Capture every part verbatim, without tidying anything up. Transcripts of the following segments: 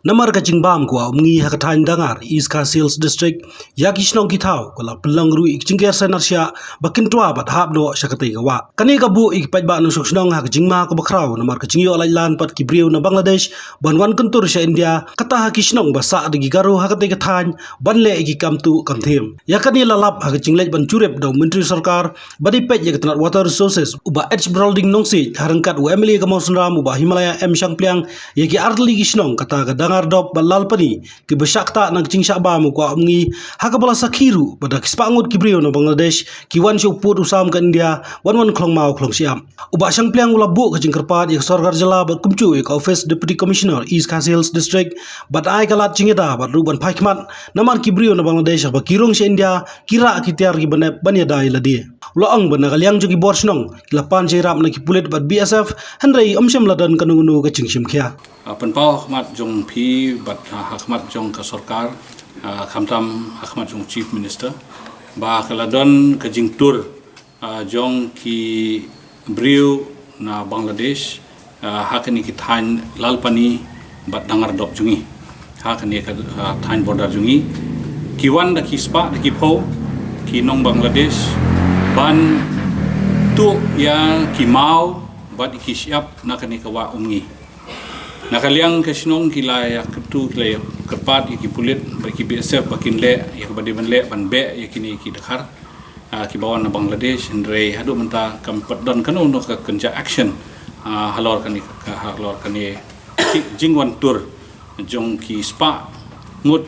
Namar ka jingbam ka wah umngi ha ka thaiñ Dangar, East Khasi Hills District, ïa ki shnong ki thaw ka la pynlong ruh ïa ki jingker sainar shiah ba kin twa bad hap noh sha katei ka wah. Kane ka buh ïa ki paidbah nongshong shnong ha ka jingma kaba khraw namar ka jingïoh laitlan pat ki briew na Bangladesh ban wan kyntur sha India, kata ha ki shnong ba sah da ki Garo ha katei ka thaiñ ban leh ïa ki kam tuh kam thiem. Ïa kane la lap ha ka jingleit ban jurip da u Myntri Sorkar ba dei peit ïa ka tnat Water Resources, u Bah H Brolding Nongsiej, ha ryngkat u M L A ka Mawsynram, u Bah Himalaya M Shangpliang, ïa ki artylli ki shnong, kata ka Dangar Dop bad Lalpani, kiba shah ktah na ka jingshah bam u kwah umngi, ha kaba la sakhi ruh ba da ki spah ngut ki briew na Bangladesh ki wan sha u pud u sam ka India ban wan khlong maw khlong shyiap. U Bah Shangpliang u la buh ka jingkyrpad ïa ka sorkar jylla bad kumjuh ïa ka Office Deputy Commissioner East Khasi Hills District ban ai ka lad jingïada bad ruh ban phai khmat namar ki briew na Bangladesh haba ki rung sha India ki rah ki tiar kiba nep ban ïada ïa lade. U la ong ba na ka liang jong ki bor shnong ki la pan jingïarap na ki pulit bad B S F, hynrei ym shym la don kano kano ka jingshim khia. Ah, pynpaw ha khmat jong phi bad, ah, ha khmat jong ka sorkar, ah, khamtam ha khmat jong Chief Minister, ba ka la don ka jingtur, ah, jong ki briew na Bangladesh, ah, ha kane ki thaiñ Lalpani bad Dangar Dop jong ngi, ha kane ka, ah, thaiñ border jong ngi. Ki wan da ki spah da ki phew ki nong Bangladesh ban tuh ïa ki maw bad ki shyiap na kane ka wah umngi. Na ka liang ka shnong ki la ïa kyntu, ki la ïa kyrpad ïa ki pulit bad ki B S F ba kin leh ïa kaba dei ban leh ban beh ïa kine ki dkhar, ah, kiba wan na Bangladesh, hynrei haduh mynta kam pat don kano kano ka kynja action, ah, halor kane ka, halor kane ki jingwan tur jong ki spah ngut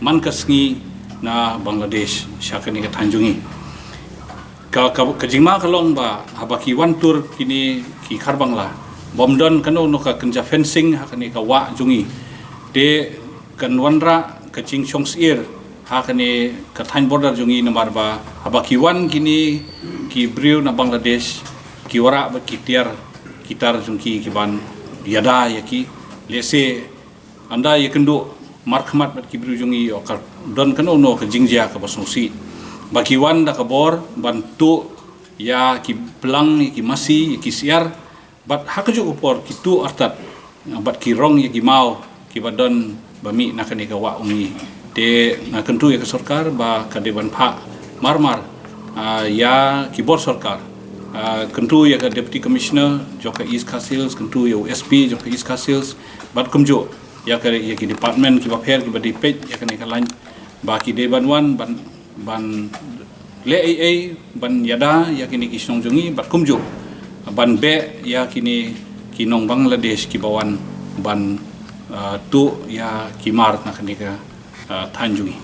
man ka sngi na Bangladesh sha kane ka thaiñ jong ngi. Ka, ka, ka jingma ka long ba haba ki wan tur kine ki Khar Bangla, bym don kano kano ka kynja fencing ha kane ka wah jong ngi, te kan wanrah ka jingshong syier ha kane ka thaiñ border jong ngi, namar ba haba ki wan kine ki briew na Bangladesh, ki wanrah bad ki tiar ki tar jong ki kiban ïada ïa ki. Lehse ynda ïa kynduh markhmat bad ki briew jong ngi, ïoh ka don kano kano ka jingjia kaba sngewsih ba ki wan da ka bor ban tuh ïa ki plang, ïa ki masi, ïa ki syiar, bad ha kajuh ka por ki tuh artat bad ki rong ïa ki maw kiba don ba mih na kane ka wah umngi. Te nga kyntu ïa ka sorkar ba ka dei ban phah marmar, ah, ïa ki bor sorkar, ah, kyntu ïa ka Deputy Commissioner jong ka East Khasi Hills, kyntu ïa u S P jong ka East Khasi Hills, bad kumjuh ïa ka, ïa ki department kiba pher kiba dei peit ïa kane ka lain, ba ki dei ban wan ban, ban leh ei ei ban ïada ïa kine ki shnong jong ngi, bad kumjuh ban beh ïa kine ki nong Bangladesh kiba wan ban, ah, tuh ïa ki mar na kane ka, ah, thaiñ jong ngi.